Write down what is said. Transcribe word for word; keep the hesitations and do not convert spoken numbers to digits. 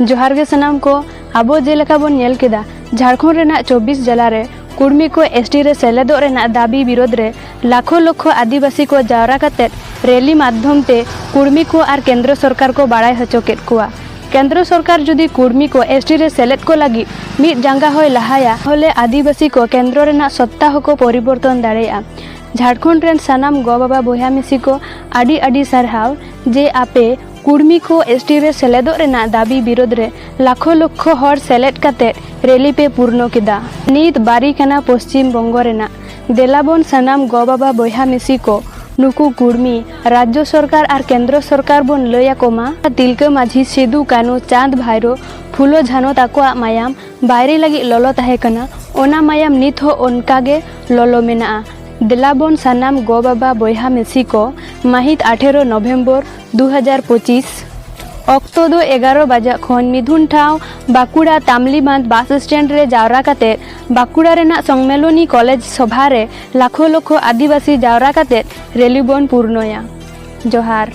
ᱡᱚᱦᱟᱨ ᱜᱮ ᱥᱟᱱᱟᱢ ᱠᱚ᱾ ᱟᱵᱚ ᱡᱮᱞᱮᱠᱟ ᱵᱚᱱ ᱧᱮᱞ ᱠᱮᱫᱟ, ᱡᱷᱟᱲᱠᱷᱚᱸᱰ ᱨᱮᱱᱟᱜ ᱪᱚᱵᱵᱤᱥ ᱡᱮᱞᱟ ᱨᱮ ᱠᱩᱲᱢᱤ ᱠᱚ ᱮᱥ ᱴᱤ ᱨᱮ ᱥᱮᱞᱮᱫᱚᱜ ᱨᱮᱱᱟᱜ ᱫᱟᱹᱵᱤ ᱵᱤᱨᱳᱫᱷ ᱨᱮ ᱞᱟᱠᱷᱚ ᱞᱚᱠᱷᱚ ᱟᱹᱫᱤᱵᱟᱹᱥᱤ ᱠᱚ ᱡᱟᱣᱨᱟ ᱠᱟᱛᱮ ᱨᱮᱞᱤ ᱢᱟᱫᱽᱫᱷᱚᱢ ᱛᱮ ᱠᱩᱲᱢᱤ ᱠᱚ ᱟᱨ ᱠᱮᱱᱫᱨᱚ ᱥᱚᱨᱠᱟᱨ ᱠᱚ ᱵᱟᱲᱟᱭ ᱦᱚᱪᱚ ᱠᱮᱫ ᱠᱚᱣᱟ᱾ ᱠᱮᱱᱫᱨᱚ ᱥᱚᱨᱠᱟᱨ ᱡᱩᱫᱤ ᱠᱩᱲᱢᱤ ᱠᱚ ᱮᱥ ᱴᱤ ᱨᱮ ᱥᱮᱞᱮᱫ ᱠᱚ ᱞᱟᱹᱜᱤᱫ ᱢᱤᱫ ᱡᱟᱸᱜᱟ ᱦᱚᱸᱭ ᱞᱟᱦᱟᱭᱟ, ᱛᱟᱦᱚᱞᱮ ᱟᱹᱫᱤᱵᱟᱹᱥᱤ ᱠᱚ ᱠᱮᱱᱫᱨᱚ ᱨᱮᱱᱟᱜ ᱥᱚᱛᱛᱟ ᱦᱚᱸᱠᱚ ᱯᱚᱨᱤᱵᱚᱨᱛᱚᱱ ᱫᱟᱲᱮᱭᱟᱜᱼᱟ᱾ ᱡᱷᱟᱲᱠᱷᱚᱸᱰ ᱨᱮᱱ ᱥᱟᱱᱟᱢ ᱜᱚ ᱵᱟᱵᱟ ᱵᱚᱭᱦᱟ ᱢᱤᱥᱤ ᱠᱚ, ᱟᱹᱰᱤ ᱟᱹᱰᱤ ᱥᱟᱨᱦᱟᱣ ᱡᱮ ᱟᱯᱮ ᱠᱩᱲᱢᱤ ᱠᱚ ᱮᱥ ᱴᱤ ᱨᱮ ᱥᱮᱞᱮᱫᱚᱜ ᱨᱮᱱᱟᱜ ᱫᱟᱹᱵᱤ ᱵᱤᱨᱳᱫᱷ ᱨᱮ ᱞᱟᱠᱷᱚ ᱞᱚᱠᱷᱚ ᱦᱚᱲ ᱥᱮᱞᱮᱫ ᱠᱟᱛᱮ ᱨᱮᱞᱤ ᱯᱮ ᱯᱩᱨᱱᱚ ᱠᱮᱫᱟ᱾ ᱱᱤᱛ ᱵᱟᱨᱤ ᱠᱟᱱᱟ ᱯᱚᱥᱪᱤᱢ ᱵᱚᱝᱜᱚ ᱨᱮᱱᱟᱜ᱾ ᱫᱮᱞᱟᱵᱚᱱ ᱥᱟᱱᱟᱢ ᱜᱚ ᱵᱟᱵᱟ ᱵᱚᱭᱦᱟ ᱢᱤᱥᱤ ᱠᱚ, ᱱᱩᱠᱩ ᱠᱩᱲᱢᱤ ᱨᱟᱡᱽᱡᱚ ᱥᱚᱨᱠᱟᱨ ᱟᱨ ᱠᱮᱱᱫᱨᱚ ᱥᱚᱨᱠᱟᱨ ᱵᱚᱱ ᱞᱟᱹᱭ ᱟᱠᱚ ᱢᱟ, ᱛᱤᱞᱠᱟᱹ ᱢᱟᱹᱡᱷᱤ, ᱥᱤᱫᱩ ᱠᱟᱹᱱᱩ, ᱪᱟᱸᱫᱽ ᱵᱷᱟᱭᱨᱳ, ᱯᱷᱩᱞᱳ ᱡᱷᱟᱱᱳ ᱛᱟᱠᱚᱣᱟᱜ ᱢᱟᱭᱟᱢ ᱵᱟᱭᱨᱤ ᱞᱟᱹᱜᱤᱫ ᱞᱚᱞᱚ ᱛᱟᱦᱮᱸ ᱠᱟᱱᱟ, ᱚᱱᱟ ᱢᱟᱭᱟᱢ ᱱᱤᱛ ᱦᱚᱸ ᱚᱱᱠᱟ ᱜᱮ ᱞᱚᱞᱚ ᱢᱮᱱᱟᱜᱼᱟ᱾ ᱫᱮᱞᱟᱵᱚᱱ ᱥᱟᱱᱟᱢ ᱜᱚ ᱵᱟᱵᱟ ᱵᱚᱭᱦᱟ ᱢᱤᱥᱤ ᱠᱚ, ᱢᱟᱹᱦᱤᱛ ᱟᱴᱷᱮᱨᱚ ᱱᱚᱵᱷᱮᱢᱵᱚᱨ ᱫᱩ ᱦᱟᱡᱟᱨ ᱯᱚᱸᱪᱤᱥ, ᱚᱠᱛᱚ ᱫᱚ ᱮᱜᱟᱨᱚ ᱵᱟᱡᱟᱜ ᱠᱷᱚᱱ ᱢᱤᱫᱷᱩᱱ ᱴᱷᱟᱶ ᱵᱟᱸᱠᱩᱲᱟ ᱛᱟᱢᱞᱤᱵᱟᱸᱫᱷ ᱵᱟᱥ ᱥᱴᱮᱱᱰ ᱨᱮ ᱡᱟᱣᱨᱟ ᱠᱟᱛᱮ ᱵᱟᱸᱠᱩᱲᱟ ᱨᱮᱱᱟᱜ ᱥᱚᱢᱢᱮᱞᱚᱱᱤ ᱠᱚᱞᱮᱡᱽ ᱥᱚᱵᱷᱟ ᱨᱮ ᱞᱟᱠᱷᱚ ᱞᱚᱠᱷᱚ ᱟᱹᱫᱤᱵᱟᱹᱥᱤ ᱡᱟᱣᱨᱟ ᱠᱟᱛᱮ ᱨᱮᱞᱤ ᱵᱚᱱ ᱯᱩᱨᱱᱚᱭᱟ᱾ ᱡᱚᱦᱟᱨ᱾